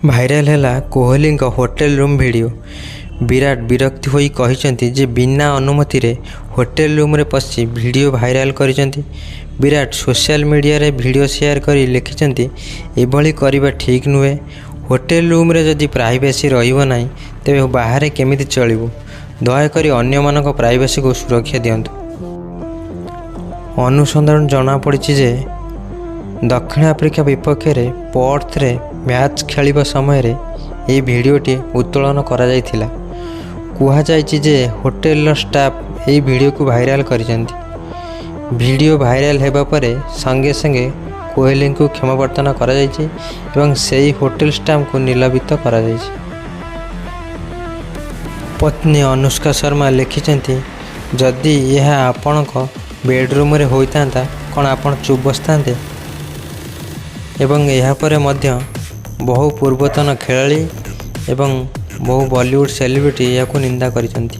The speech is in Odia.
ଭାଇରାଲ ହେଲା କୋହଲିଙ୍କ ହୋଟେଲ ରୁମ୍ ଭିଡିଓ। ବିରାଟ ବିରକ୍ତ ହୋଇ କହିଛନ୍ତି ଯେ ବିନା ଅନୁମତିରେ ହୋଟେଲ ରୁମରେ ପଶି ଭିଡିଓ ଭାଇରାଲ କରିଛନ୍ତି। ବିରାଟ ସୋସିଆଲ ମିଡିଆରେ ଭିଡିଓ ସେୟାର କରି ଲେଖିଛନ୍ତି, ଏଭଳି କରିବା ଠିକ୍ ନୁହେଁ। ହୋଟେଲ ରୁମରେ ଯଦି ପ୍ରାଇଭେସି ରହିବ ନାହିଁ, ତେବେ ବାହାରେ କେମିତି ଚଳିବୁ? ଦୟାକରି ଅନ୍ୟମାନଙ୍କ ପ୍ରାଇଭେସିକୁ ସୁରକ୍ଷା ଦିଅନ୍ତୁ। ଅନୁସନ୍ଧାନରୁ ଜଣାପଡ଼ିଛି ଯେ ଦକ୍ଷିଣ ଆଫ୍ରିକା ବିପକ୍ଷରେ ପର୍ଥରେ ମ୍ୟାଚ୍ ଖେଳିବା ସମୟରେ ଏହି ଭିଡିଓଟି ଉତ୍ତୋଳନ କରାଯାଇଥିଲା। କୁହାଯାଇଛି ଯେ ହୋଟେଲର ଷ୍ଟାଫ୍ ଏହି ଭିଡିଓକୁ ଭାଇରାଲ କରିଛନ୍ତି। ଭିଡିଓ ଭାଇରାଲ ହେବା ପରେ ସଙ୍ଗେ ସଙ୍ଗେ କୋହଲିଙ୍କୁ କ୍ଷମା ପ୍ରାର୍ଥନା କରାଯାଇଛି ଏବଂ ସେହି ହୋଟେଲ ଷ୍ଟାଫ୍ଙ୍କୁ ନିଲମ୍ବିତ କରାଯାଇଛି। ପତ୍ନୀ ଅନୁଷ୍କା ଶର୍ମା ଲେଖିଛନ୍ତି, ଯଦି ଏହା ଆପଣଙ୍କ ବେଡରୁମରେ ହୋଇଥାନ୍ତା, କ'ଣ ଆପଣ ଚୁପ୍ ବସିଥାନ୍ତେ? ଏବଂ ଏହାପରେ ମଧ୍ୟ ବହୁ ପୂର୍ବତନ ଖେଳାଳି ଏବଂ ବହୁ ବଲିଉଡ ସେଲିବ୍ରିଟି ଏହାକୁ ନିନ୍ଦା କରିଛନ୍ତି।